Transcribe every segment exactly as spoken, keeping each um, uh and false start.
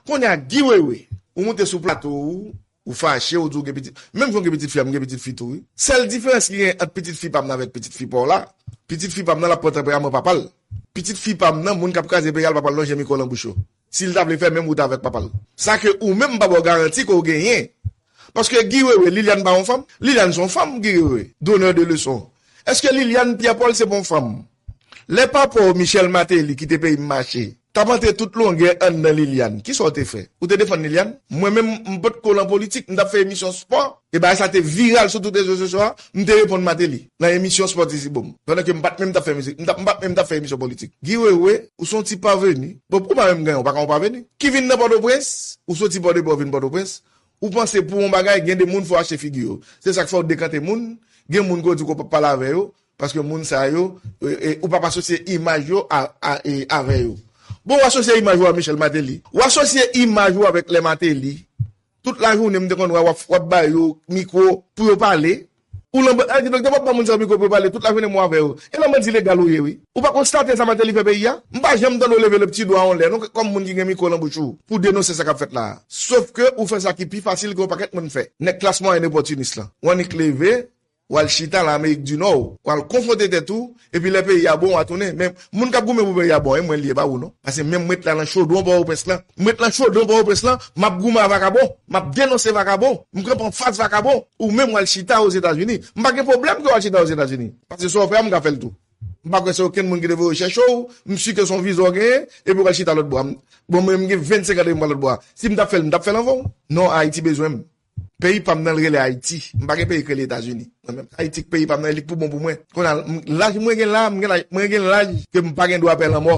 Kounye a, Guy Wewe, ou moute sou plato ou, ou fache, ou di w gen pitit. Menm jan w gen pitit fi a, m gen pitit fi tou, wi. Sèl diferans ki gen ant pitit fi pa m nan avèk pitit fi pa w la, pitit fi pa m nan l ap pran tanperaman papa l. Pitit fi pa m nan, moun k ap kraze peyi a, l p ap al lonje mikwo l nan bouch yo. Si l ta vle fè menm wout avèk papa l. Sa ke ou menm m pa ba w garanti ke w genyen. Paske Guy Wewe, Liliane pa yon fanm? Liliane se yon fanm, Guy Wewe. Donneur de leçon. Èske Liliane Pierre Paul se pa yon fanm? Lè papa w Michel Martelly kite peyi m mache, t ap antre tout longè anndan Liliane, kisa w te fè? Ou te defann Liliane? Mwen menm, m potko nan politik, m t ap fè emisyon spò, e bagay sa te viral sou tout rezo sosyo a, m te reponn Martelly nan emisyon spò Ti Sibom. Pandan ke m pa t menm t ap fè mizik, m t ap, m pa t menm t ap fè emisyon politik. Guy Wewe, ou se yon ti paveni. Bon, ou pa menm genyen, ou pa ka yon paveni. Ki vin nan Pòtoprens, ou soti Pòdepè, ou vin Pòtoprens, ou panse pou yon bagay, gen de moun fò w achte figi yo. Se sa k fè w dekante moun, gen moun ke w di ke w p ap pale avè yo, paske moun sa yo, e, e, ou p ap asosye imaj yo a, a, e, avè yo. Bon, w asosye imaj ou a Michel Martelly. W asosye imaj ou avèk lè Martelly. Tout lajounen, m te konn wè w ap, w ap ba yo mikwo pou yo pale. Ou lan, a, kidonk, w ap ba moun sa yo mikwo pou yo pale, tout lajounen m wè w avè yo. E lan bandi legal ou ye, wi. Ou pa konstate sa Martelly fè peyi a? M pa janm tande w leve le pti dwa yon lè, non, kòm moun ki gen mikwo lan bouch ou, pou denonse sa k ap fèt la a. Sof ke ou fè sa ki pi fasil ke yon pakèt moun fè. Nèg klas mwayèn opòtinis lan. W annik leve, w al chita lan Amerik di Nò, w al konfwonte tèt ou, epi lè peyi a bon, w a tounen. Men moun k ap goumen pou peyi a bon, e mwen li ye, pa ou non. Paske menm mwen t la lan chodwon Pòtoprens lan. Mwen t lan chodwon Pòtoprens lan, m ap goumen a vakabon, m ap denonse vakabon, m kanpe anfas vakabon. Ou menm w al chita Ozetazini. M pa gen pwoblèm ke w al chita Ozetazini. Paske sa w fè a, m ka fè l tou. M pa kwè se okenn moun ki te voye w chèche w, m si ke se yon viza w genyen, epi w al chita lòt bò a. M, bon, mwen, m gen vennsenk an depi m pran lòt bò a. Si m t ap fè l, m t ap fè l anvan w. Non, Ayiti bezwen m. Peyi pa m nan l rele Ayiti. M pa gen peyi k rele Etazini. Mwen menm, Ayiti k peyi pa m nan, e li k pou bon pou mwen. Kounye a, m, laj mwen gen la, m gen laj, mwen gen laj ke m pa gen dwa pè lanmò.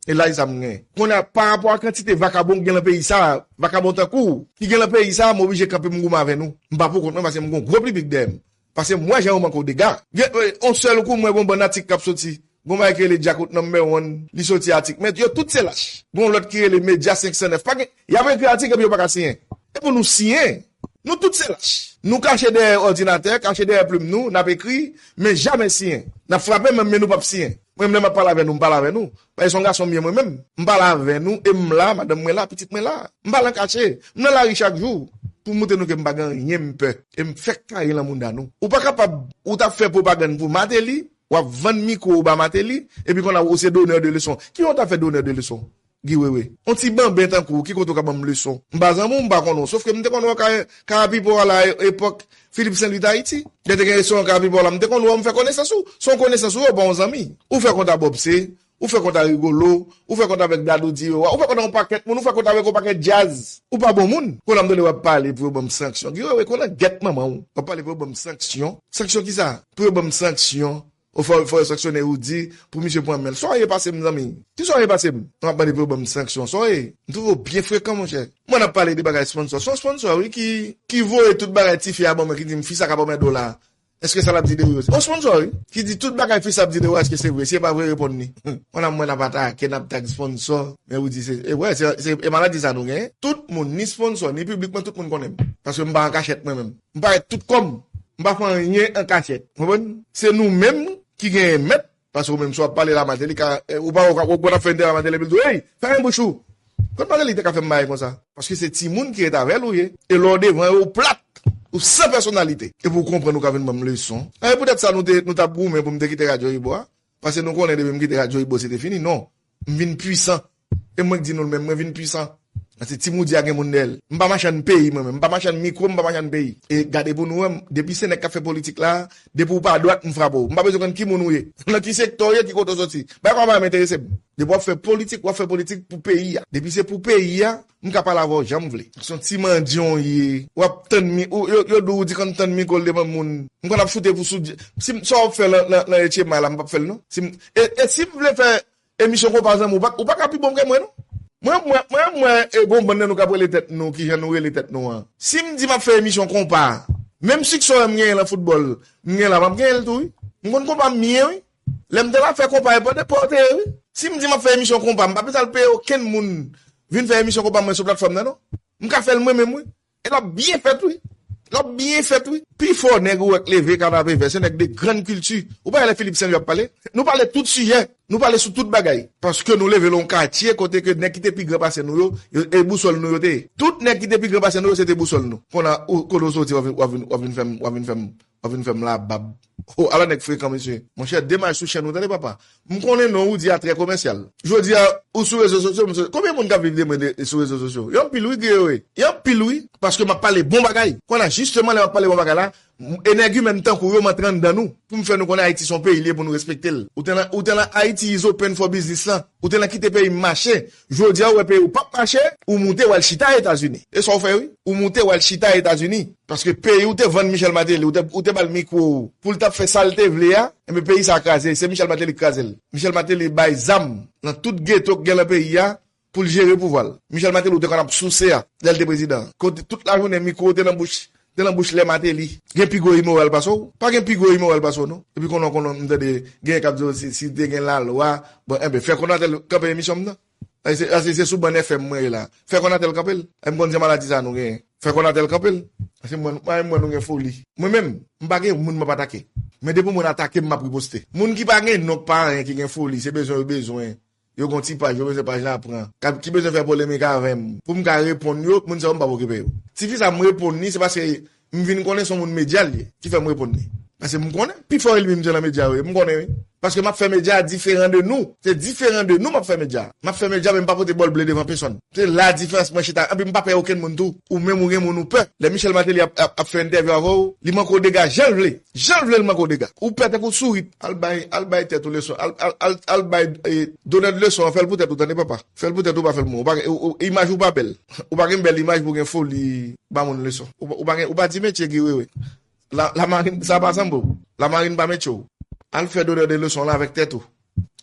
E laj sa m gen. Kounye a, pa rapò a kantite vakabon k gen lan peyi sa a, vakabon tankou w, ki gen lan peyi sa a, m oblije kanpe m goumen avè nou. M pa pou kont mwen paske m gen yon gwo piblik dèyè m. Paske m wè jan yo manke w dega. Gen, e, yon sèl kou, m wè gen yon bann atik k ap soti. Gen yon bagay ki rele Djakout Number One, li soti atik. Men yo tout se lach. Gen yon lòt ki rele Medya senk san nèf. Pa gen, y ap ekri atik epi yo pa ka siyen. E pou nou siyen. Nou tout se lach. Nou kache dèyè òdinatè, kache dèyè plim nou, n ap ekri, men jamè siyen. N ap frape menm, men nou p ap siyen. Mwen menm lè m ap pale avè nou, m pale avè nou. Paske se yon gason m ye mwen menm. M pale avè nou, e m la, madanm mwen la, pitit mwen la. M pale an kache. M nan lari chak jou. Pou montre nou ke m pa gen anyen m pè. E m fèk kaye lan mounda nou. Ou pa kapab, ou t ap fè pwopagann pou Martelly, w ap vann mikwo ou ba Martelly, epi kounye a ou se donneur de leçon. Ki jan w t ap fè donneur de leçon? Guy Wewe. Yon ti banben tankou w, ki kote w ka ban m leson? M pa zanmi w, m pa konnen w. Sof ke m te konn wè w ka, ka apipo a la e-, epòk Philippe Saint Louis Tahiti. Lè te gen restoran ka apipo a la, m te konn wè w, m fè konesans ou. Se yon konesans ou ye, w pa yon zanmi. Ou fè kont a Bob C, ou fè kont a Rigolo, ou fè kont avèk Dadou Direwa, ou fè kont a yon pakèt moun, ou fè kont avèk yon pakèt djaz. Ou pa bon moun. Kounye a m tande w ap pale pou yo ban m sanksyon. Guy Wewe, kounye a gèt manman w. W ap pale pou yo ban m sanksyon. Sanksyon kisa? Pou yo ban m sanksyon. Ou fò, fò yo sanksyone Roody pou misye pran men l. Sa w ye pase m, zanmi? Kisa w ye pase m? W ap mande pou yo ban m sanksyon. Sa w ye? M twouve w byen frekan, monchè. Mwen ap pale de bagay sponsor. Se yon sponsor, wi, ki, ki voye tout bagay tifi a ban mwen, ki di m, "Fi sa ka ban mwen dola." Èske sa l ap di de ou yo? Se yon sponsor, wi. Ki di tout bagay fi sa ap di de ou, èske se vre? Si e pa vre, reponn li. Mwen ap, mwen ap atake, n ap tag sponsor. Men Roody, se, e, wè, se, se, e maladi sa nou genyen. Tout moun, ni sponsor, ni piblik mwen, tout moun konnen m. Paske m pa an kachèt mwen menm. M parèt tout kò m. M pa fè anyen an kachèt. Konprann? Se nou menm ki genyen mèt. Paske ou menm, si w ap pale la, Martelly ka, e, ou pa, ou ka, ou konn ap fè entèvyou a Martelly, epi l di w, "Hey, fèmen bouch ou!" Kot Martelly te ka fè m bagay konsa? Paske se timoun ki ret avè l ou ye. E lè w devan yo, ou plat. Ou san pèsonalite. Epi w konprann ou ka vin ban m leson. E poutèt sa nou te, nou t ap goumen pou m te kite Radyo Ibo a. Paske nou konnen depi m kite Radyo Ibo, se te fini. Non. M vin pwisan. E mwen k di nou l menm, mwen vin pwisan. Paske ti moudi a gen moun dèyè l. M pa machann peyi mwen menm, m pa machann mikwo, m pa machann peyi. E gade pou nou wè, depi se nèg k ap fè politik la, depi w pa dwat, m frape w. M pa bezwen konn ki moun ou ye. Nan ki sektè w ye, ki kote w soti. Bagay konsa pa janm enterese m. Depi w ap fè politik, w ap fè politik pou peyi a. Depi se pou peyi a, m ka pale avè w jan m vle. Se yon ti mandyan w ye. W ap tann mi, ou, yo, yo di w ou di konn tann mikwo l devan moun. M konn ap choute pou sou, si m, sa w ap fè lan, lan, lan Etchema la, m p ap fè l non. Si m, e, e si m vle fè emisyon konpa zanmi, ou pa, ou pa ka pi bon ke mwen non. Mwen, mwen, mwen, mwen, e gon bann nan nou k ap rele tèt nou, kijan nou rele tèt nou an. Si m di m ap fè emisyon konpa, menm siksè m genyen lan foutbòl, m genyen la, m ap genyen l tou, wi. M konn konpa m byen, wi. Lè m te la fè konpa, e pòte pòte, wi. Si m di m ap fè emisyon konpa, m pa bezwen al peye okenn moun vin fè emisyon konpa mwen sou platfòm nan, non. M ka fè l mwen menm, wi. E l ap byen fèt, wi. L ap byen fèt, wi. Pifò nèg ou wè k leve kanapevè, se nèg de grann kilti. Ou pa wè lè Philippe Saint-Louis ap pale? Nou pale tout sijè. Nou pale sou tout bagay. Paske nou leve l yon katye kote ke nèg ki te pi gran pase nou yo, yo- e bousòl nou yo te ye. Tout nèg ki te pi gran pase nou yo, se te bousòl nou. Kounye a, ou- kote w soti, w ap vin, w ap vin, w ap vin fè m, w ap vin fè m, w ap vin fè m labab. Oh, ala nèg frekan, mesye. Monchè, demach sou chèn ou, tande papa. M konnen non ou di a trè komèsyal. Jodi a, ou sou rezo sosyo, m sou- konbyen moun k ap viv de mwen de- sou rezo sosyo? Y anpil wi, griye wi. Y anpil wi, paske m ap pale bon bagay. Kounye a, jisteman, lè m ap pale bon bagay la, m- e nèg imèn tankou yo, m antre anndan nou, pou m fè nou konnen Ayiti se yon peyi li ye pou nou respekte l. Ou te nan, ou te nan Haiti is open for business lan. Ou te nan kite peyi m mache. Jodi a, ou wè peyi ou p ap mache, ou moute, w al chita Etazini. E sa w fè, wi. Ou moute, w al chita Etazini. Paske peyi ou te vann Michel Martelly, ou te, ou te ba l mikwo pou l t ap fè sa l te vle a, enben peyi sa a kraze, se Michel Martelly ki kraze l. Michel Martelly bay zam nan tout geto k gen nan peyi a pou l jere pouvwa l. Michel Martelly ou te konn ap souse a, lè l te prezidan. Kote tout lajounen mikwo te nan bouch, te nan bouch lè Martelly. Gen pi gwo imoral pase w? Pa gen pi gwo imoral pase w non. Epi konnen konnen m tande gen k ap di w si, si te gen lalwa, bon, enben fè Konatel kanpe emisyon m nan. Ase, ase se sou bann F M mwen ye la. Fè Konatel kanpe l. E m konn se maladi sa nou genyen. Fè Konatel kanpe l. Ase mwen, mwen, mwen nou gen foli. Mwen menm, m pa gen moun m ap atake. Men depi moun atake m, m ap riposte. Moun ki pa gen non, pa anyen, ki gen foli, se bezwen yo bezwen. Yo gon ti paj, yo bezwen paj la pran. K ap- ki bezwen fè polemik avè m. Pou m ka reponn yo, moun sa yo m p ap okipe yo. Tifi sa m reponn li, se paske m vin konnen se yon moun medya l ye, ki fè m reponn li. Paske m konnen, pifò elmi m se nan medya yo ye, m konnen wi. Paske m ap fè medya a diferan de nou. Se diferan de nou m ap fè medya a. M ap fè medya, men m pa pote bòl ble devan pesonn. Se la diferans mwen chita. Epi m pa pè okenn moun tou. Ou menm ou gen moun ou pè. Lè Michel Martelly ap, ap, ap fè entèvyou avè w, li manke w dega jan l vle. Jan l vle l manke w dega. Ou pè tankou sourit. Al bay, al bay tèt ou leson. Al, al, al, al bay eh, Donald leson an, fè l pou tèt ou, tande papa. Fè l pou tèt ou, pa fè l pou mwen. Ou pa gen- ou- ou- Imaj ou pa bèl. Ou pa gen bèl imaj pou gen foli ba moun leson. Ou, pa- ou pa gen- ou pa di metye ki wewe. La, lamarin, sa pa sanble w. Lamarin pa metye w. Al fè Donald leson la avèk tèt ou.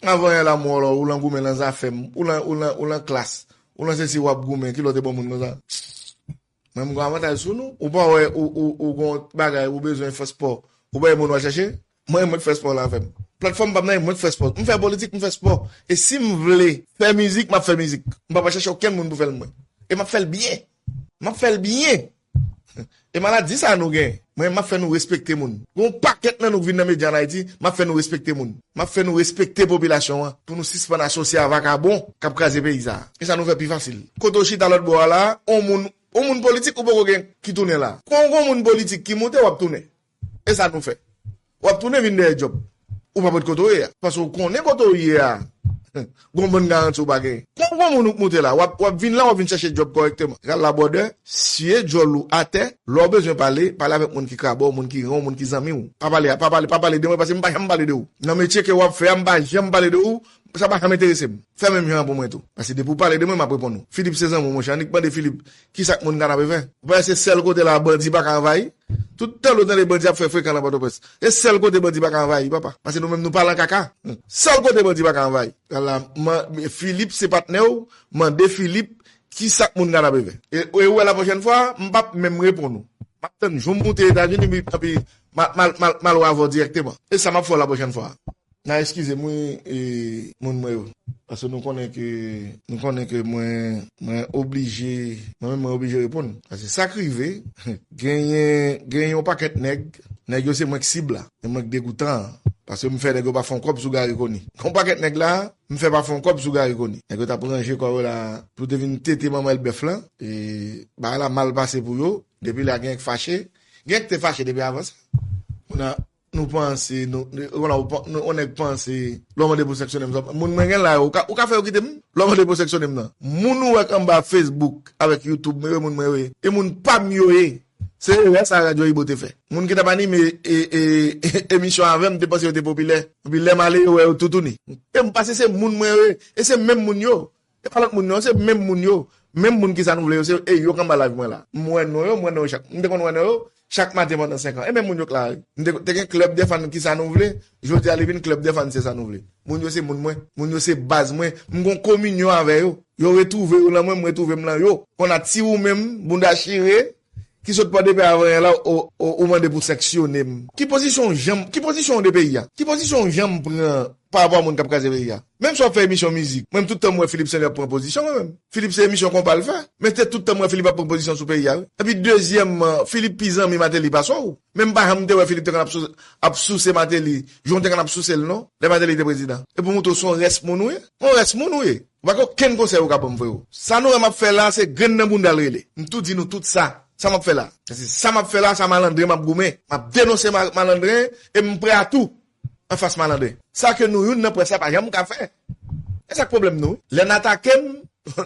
Avan yè la mò la, ou lan goumen lan zafè m, ou lan, ou lan, ou lan klas, ou lan sesi w ap goumen, ki lòt e bon moun konsa. Mwen m gon avantaj sou nou. Ou pa wè ou, ou, ou gon bagay, ou bezwen fè spò. Ou pa wè moun w al chache? Mwen, mwen k fè spò la avè m. Platfòm pa m nan, mwen k fè spò. M fè politik, m fè spò. E si m vle fè mizik, m ap fè mizik. M pa pral chache okenn moun pou fè l mwen. E m ap fè l byen. M ap fè l byen. E maladi sa nou gen. Mwen, m ap fè nou respekte moun. Gon pakèt nan nou k vin nan medya an Ayiti, m ap fè nou respekte moun. M ap fè nou respekte popilasyon an pou nou sispann asosye a vakabon k ap kraze peyi sa a. E sa nou fè pi fasil. Kote w chita lòt bò a la, on moun, on moun politik ou poko gen ki tounen la. Kon gon moun politik ki moute, w ap tounen. E sa nou fè. W ap tounen vin dèyè djòb. Ou pa pot kote w ye a. Paske w konnen kote w ye a. Gon bann garanti w pa genyen. Kon gon moun ou k moute la, w ap, w ap vin la, w ap vin chache djòb kòrèkteman. Ral la bòdè, siye djòl ou atè, lè w bezwen pale, pale avèk moun ki krabò, moun ki ran w, moun ki zanmi w. Pa pale, pa pale, pa pale de mwen, paske m pa janm pale de ou. Nan metye ke w ap fè a, m pa janm pale de ou, sa pa janm enterese m. Fè menm jan an pou mwen tou. Paske depi w pale de mwen, m ap reponn ou. Philippe se zanmi w, monchè. Annik mande Philippe, kisa k moun kanapevè? Ou pa wè se sèl kote la bandi pa ka anvayi? Tout tan ou tande bandi ap fè frekan nan Pòtoprens. E sèl kote bandi pa ka anvayi, papa. Paske nou menm nou pa lan kaka. Sèl kote bandi pa ka anvayi. Ala, man- Philippe se patnè w, mande Philippe kisa k moun kanapevè. E, e ou wè lapwochèn fwa, m p ap menm reponn ou. M ap tann jou m moute Etazini, epi, epi m a- m al, m al, m al wè avè w dirèkteman. E sa m ap fè w lapwochèn fwa. N a eskize m wi, e, moun mwen yo. Paske nou konnen ke, nou konnen ke mwen, mwen oblije, mwen menm mwen oblije reponn. Paske sa k rive, genyen, genyen yon pakèt nèg, nèg yo se mwen k sib la. E mwen k degoutan an. Paske m fè nèg yo pa fè yon kòb sou Garry Conille. Gon pakèt nèg la, m fè pa fè yon kòb sou Garry Conille. Nèg yo t ap ranje kò yo la pou te vin tete manmèl bèf lan. E bagay la mal pase pou yo. Depi la, genyen k fache. Genyen k te fache depi avan sa. Kounye a, nou panse, nou, nou, nou, nou, yon nèg panse, lè w mande pou sanksyone m, moun mwen gen la yo, ou ka, ou ka fè yo kite m? Lè w mande pou sanksyone m nan. Moun ou wè k anba Facebook avèk YouTube, mwen yo, moun mwen yo ye. E moun pa m yo ye. Se erè sa Radyo Ibo te fè. Moun ki t ap anime e, e, e, emisyon avè m, te panse yo te popilè. Epi lè m ale, yo wè yo toutouni. E m panse se moun mwen yo ye. E se menm moun yo. E pa lòt moun non, se menm moun yo. Menm moun ki sa nou vle yo, se e yo k anba live mwen la. M wè non yo, m wè non yo chak. M te konn wè non yo chak maten pandan senk an. E menm moun yo k la wi. M te, te gen klèb dè fan ki sa nou vle, jodi a li vin klèb dè fan se sa nou vle. Moun yo se moun mwen, moun yo se baz mwen. M gon kominyon avè yo. Yo retwouve yo lan mwen, m retwouve m lan yo. Konn a ti ou menm, bounda chire, ki sot Pòdepè avanyè la, ou, ou, ou mande pou sanksyone m. Ki pozisyon w janm, ki pozisyon w de peyi a? Ki pozisyon w janm pran pa rapò a moun k ap kraze peyi a. Menm si w ap fè emisyon mizik, mwen menm tout tan m wè Philippe Saint-Louis ap pran pozisyon mwen menm. Philippe se emisyon konpa l fè, men se tout tan m wè Philippe ap pran pozisyon sou peyi a wi. Epi dezyèmman, Philippe pi zanmi Martelly pase w. Men m pa janm te wè Philippe te konn ap sou, ap souse Martelly, jan w te konn ap souse l non, lè Martelly te prezidan. E pou montre w se yon rès moun ou ye, yon rès moun ou ye. Ou pa gen okenn konsèy ou ka ban m, freo. Sa nou wè m ap fè la, se grenn nan bounda l rele. M tou di nou tout sa. Sa m ap fè la. Se sa m ap fè la, sa malandren m ap goumen. M ap denonse ma-, malandren e m prè a tou anfas malandren. Sa ke nou youn nan près la pa janm ka fè. E sa k pwoblèm nou. Lè n atake m,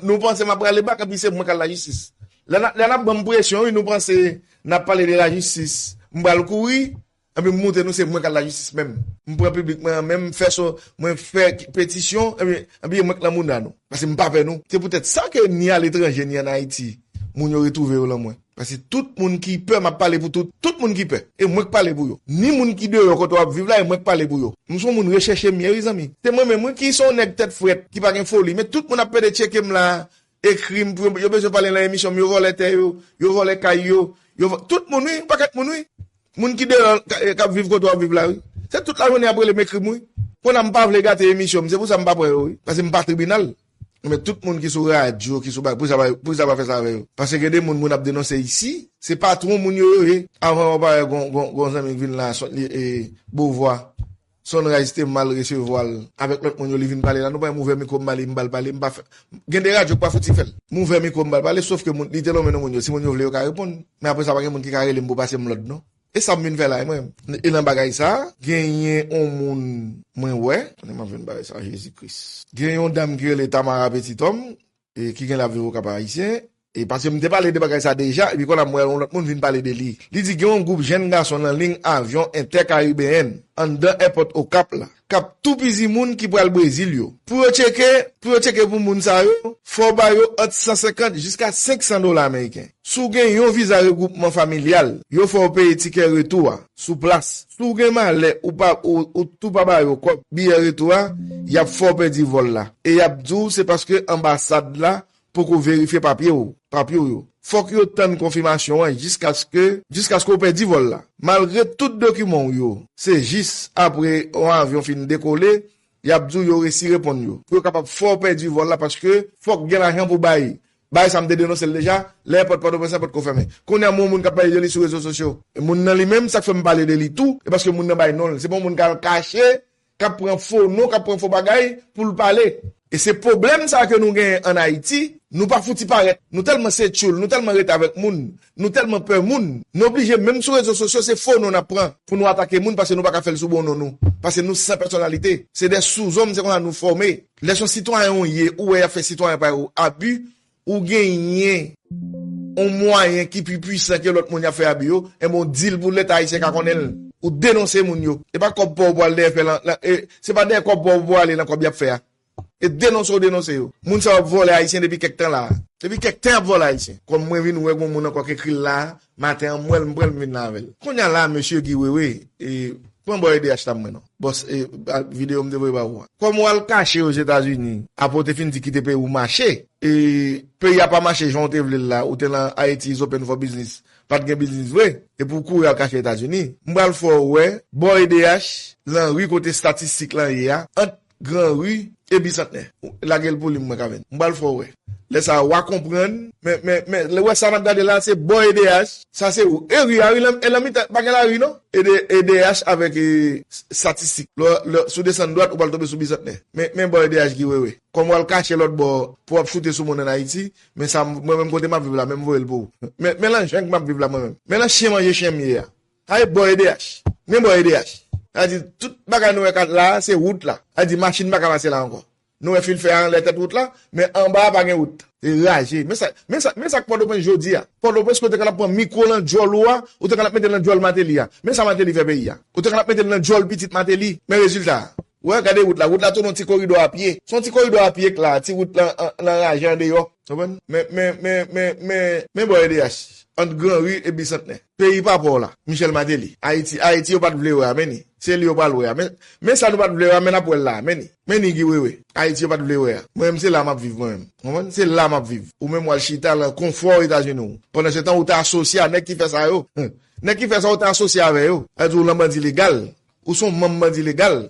nou panse m ap prale bak, epi se mwen k al lajistis. Lè n a, lè n ap ban m presyon, wi, nou panse n ap pale de lajistis, m pral kouri, epi m montre nou se mwen k al lajistis menm. M pran piblik mwen an menm, m fè so, mwen fè ki-, petisyon, epi, epi e mwen k nan bounda nou. Paske m pa pè nou. Se poutèt sa ke ni aletranje, ni ann Ayiti, moun yo retwouve yo lan mwen. Paske tout moun ki pè, m ap pale pou tout, tout moun ki pè. E mwen k pale pou yo. Ni moun ki deyò kote w ap viv la, e mwen k pale pou yo. M se yon moun rechèche m ye, wi, zanmi. Se mwen menm, wi, ki se yon nèg tèt frèt, ki pa gen foli. Men tout moun ap pede tcheke m la, ekri m, pou yo, yo bezwen pale nan emisyon m, yo vòlè tè yo, yo vòlè kay yo, yo vò-, tout moun, wi, yon pakèt moun, wi. Moun ki deyò, ka-, k ap viv kote w ap viv la, wi. Se tout lajounen y ap rele m, ekri m, wi. Kounye a m pa vle gate emisyon m, se pou sa m pa pran yo, wi. Paske m pa tribinal. Men tout moun ki sou radyo, ki sou bagay, pou sa pa, pou sa pa fè sa avè yo. Paske gen de moun, moun ap denonse isi, se patwon moun yo, yo ye. Avan yo pa wè gon, gon, gon zanmi k vin la, son, li, e, Beauvoir. Sunrise te mal resevwa l avèk lòt moun yo, li vin pale la. Nou pa wè m ouvè mikwo m ba li, m ba l pale, m pa fè. Gen de radyo k pa fouti fè l. M ouvè mikwo m ba l pale, sof ke moun, li te lonmen non moun yo. Si moun yo vle, yo ka reponn. Men apre sa, pa gen moun ki ka rele m pou pase m lòd, non. E sa m vin fè la, e mwen. E nan bagay sa, genyen yon moun mwen wè, konnen m ap jwenn bagay sa, Jezi Kris. Gen yon dam ki rele Tamara Petit Homme, e ki gen la viv Okap Ayisyen, e paske m te pale de bagay sa deja, epi kounye a m wè yon lòt moun vin pale de li. Li di gen yon gwoup jèn gason nan liy avyon entèkaribeyèn anndan èpòt Okap la, k ap toupizi moun ki pral Brezil yo. Pou yo tcheke, pou yo tcheke pou moun sa yo, fò w ba yo ant san senkant jiska senk san dola ameriken. Si w gen yon viza regwoupman familyal, yo fè w peye tikè retou a, sou plas. Si w gen malè, ou pa, ou, ou tou pa ba yo kòb biyè retou a, y ap fè w pèdi vòl la. E y ap di w se paske anbasad la poko verifye papye w, papye w yo. Fòk yo tann konfimasyon an jiskaske, jiskaske w pèdi vòl la. Malgre tout dokiman w yo, se jis apre yon avyon fin dekole, y ap di w yo resi reponn yo. Pou yo kapab fè w pèdi vòl la, paske fòk gen lajan pou bay. Bagay sa m te denonse l deja, lè èpòt Pòtoprens lan potko fèmen. Kounye a m wè yon moun k ap pale de li sou rezo sosyo. E moun nan li menm, sa k fè m pale de li tou, e paske moun nan bay non l. Se pa yon moun k al kache, k ap pran fo non, k ap pran fo bagay pou l pale. E se pwoblèm sa ke nou genyen ann Ayiti, nou pa fouti parèt. Nou tèlman se tchoul, nou tèlman ret avèk moun, nou tèlman pè moun, nou oblije menm sou rezo sosyo, se fo non n ap pran pou nou atake moun paske nou pa ka fè l sou bon non nou. Paske nou san pèsonalite. Se de souzòm, se konsa nou fòme. Lè se yon sitwayen ou ye, ou wè y ap fè sitwayen pa yo abi, ou genyen yon mwayen ki pi pwisan ke lòt moun y ap fè abi yo, enben w di l pou Leta ayisyen ka konnen l. Ou denonse moun yo. E pa kòb pa w pou al dèyè fè lan, lan, e, se pa dèyè kòb pa w pou ale lan kòb y ap fè a. E denonse w denonse yo. Moun sa yo ap vòlè ayisyen depi kèk tan la a. Depi kèk tan y ap vòlè ayisyen. Kòm mwen vin wè gon moun ankò k ekri l la a, maten an m wè l, m pran l, m vin la avè l. Kounye a la, mesye Guy Wewe, e, pran bò E D H la mwen non. Bòs, e, a, videyo m te voye ba ou a. Kòm w al kache Ozetazini, apre w te fin di kite peyi w mache, e, peyi a pa mache jan w te vle l la, ou te lan Haiti is open for business, pa t gen biznis vre, epi w kouri al kache Etazini. M pral fè w wè, bò E D H, lan ri kote estatistik lan ye a, ant Gran Ri e Bisantnè. Lage l pou li, mwen ka vin. M pral fè w wè. Lè sa a, w a konprann. Men, men, men, lè w wè sa n ap gade la, se bò E D H. Sa se ou. E ri a, wi, lan, e lan mitan, pa gen lari, non. E D, E D H avèk, e, s-, estatistik. Lè, lè, si w desann dwat, ou pral tonbe sou Bisantnè. Men, men bò E D H Guy Wewe. Kòm w al kache lòt bò, pou w ap choute sou moun ann Ayiti, men sa, mwen menm kote m ap viv la, men m voye l pou ou. Men, men lan jan k m ap viv la, mwen menm. Men lan chen manje chen m ye a. Sa e bò E D H. Men bò E D H. Sa di, tout bagay nou wè kat la, se wout la. Sa di, machin pa ka pase la ankò. Nou wè fil fè a anlè tèt wout la, men anba a pa gen wout. Se raje. Men sa, men sa, men sa k Pòtoprens jodi a. Pòtoprens, kote w te konn ap pran mikwo lan djòl ou a, ou te konn ap mete l lan djòl Martelly a. Men sa Martelly fè peyi a. Ou te konn ap mete l lan djòl pitit Martelly. Men rezilta a. Wè, gade wout la. Wout la tounen yon ti koridò a pye. Se yon ti koridò a pye k la, ti wout lan, an, lan raje andeyò. Konprann? Men, men, men, men, men, men bò E D H. Ant Gran Ri e Bisantnè. Peyi pa pa w la. Michel Martelly. Ayiti, Ayiti yo pa t vle wè a, men ni. Se li yo pral wè a. Men, men sa nou pa t vle wè a, men n ap wè l la a, men ni. Men ni Guy Wewe. Ayiti yo pa t vle wè a. Mwen menm se la m ap viv, mwen menm. Konprann? Se la m ap viv. Ou menm w al chita lan konfò Etazini w. Pandansetan ou te asosye a nèg ki fè sa yo. Nèg ki fè sa ou te asosye avè yo. Sa vle di ou lan bandi legal. Ou se yon manm bandi legal.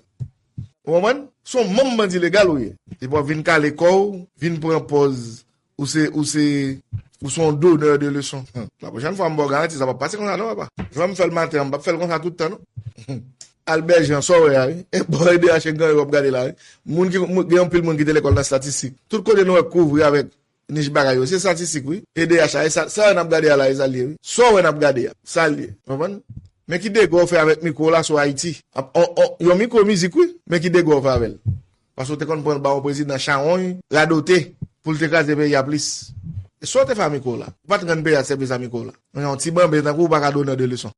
Ou konprann? Se yon manm bandi legal ou ye. Epi w ap vin kale kò w, vin pran pòz ou se, ou se, ou se yon donneur de leçon. Hum. La pwochèn fwa m ba w garanti, sa p ap pase konsa non, papa. Jan m fè l maten an, m p ap fè l konsa tout tan non. Albert Jean, sa w wè a, wi. E bò E D H e ganyo w ap gade la, wi. Moun ki, moun, gen anpil moun ki te lekòl nan estatistik. Tout kote nou wè k kouvri avèk nich bagay yo, se estatistik, wi. E D H a, e sa, sa n ap gade a la, e sa l ye, wi. Sa w wè n ap gade a, sa l ye. Konprann? Men ki dega w fè avèk mikwo w la sou Ayiti. Ap, on, on, yon mikwo mizik, wi. Men ki dega w fè avè l. Paske w te konn pran l ba yon prezidan chawony, radote, pou l te kraze peyi a plis. E sa w te fè a mikwo w la? Ou pa t rann peyi a sèvis a mikwo w la. Men yon ti banben tankou w pa ka donneur de leçon.